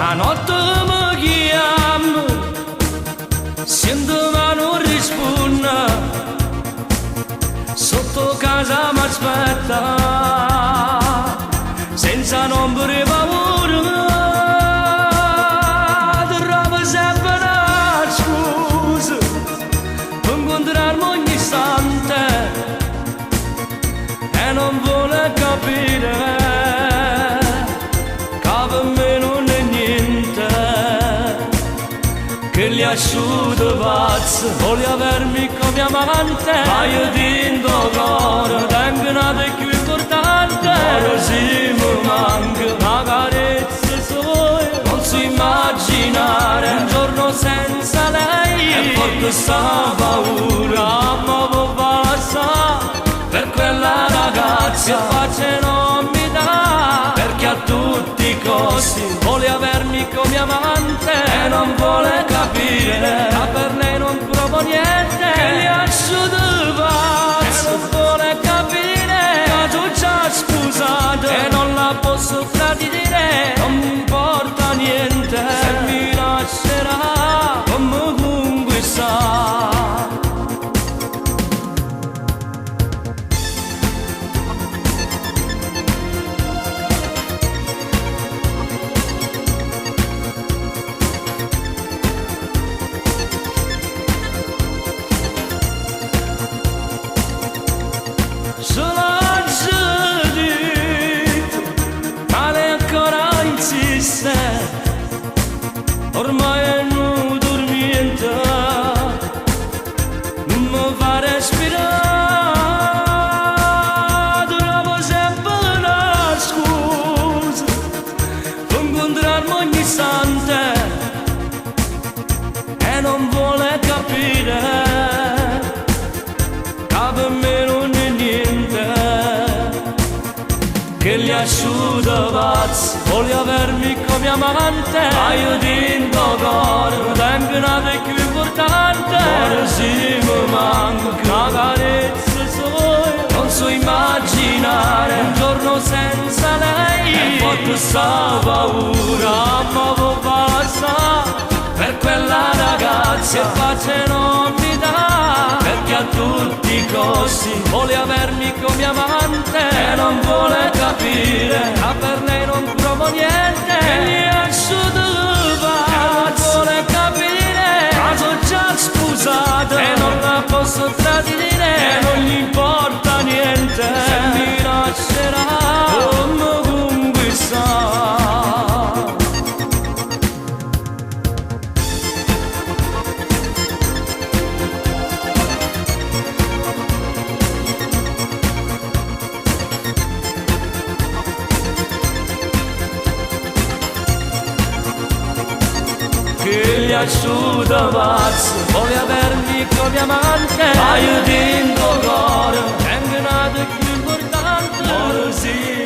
'A notte me chiamma, siente ma nun rispunne, sotto casa m'aspetta, senza n'ombra 'e paura, trova sempe na scusa pe 'ncuntrarme ogni istante e non vuole capire che per me non è niente, che gli asciuto pazzo vuole avermi come amante, ma io dint'o core tengo n'ato cchiù importante. Ora si mi manca 'na carezza soia, non so immaginare un giorno senza lei. È forte sta paura, ma può passare per quella ragazza che pace non mi dà, perché a tutti i costi vuole avermi come amante e non vuole capire che per lei non provo niente, che gli asciuto pazzo e non vuole capire che tu già sposato e non la posso tradire, non mi importa niente se mi lascerà come conquistare. Ce l'aggio ditto ma lei ancora insiste, ormai è nu turmiento, nun me fa respirà, trovo sempre na scusa per incontrarmi ogni istante e non vuole capire che per me non è niente, che gli asciuto pazzo vuole avermi come amante, ma io dint'o core tengo n'ato cchiù importante. Ora si mi manca 'na carezza soia, non so immaginare un giorno senza lei. È forte sta paura, ma può passare per quella ragazza che pace non mi dà, perché a tutti i costi vuole avermi come amante e non vuole capire che per lei non provo niente, che gli asciuto pazzo e non vuole capire che sono già sposato e non la posso tradire e non gli importa niente se mi lascerà come conquistare. Che gli asciuto pazzo vuole avermi come amante, ma io dint'o core tengo n'ato cchiù importante. Ora si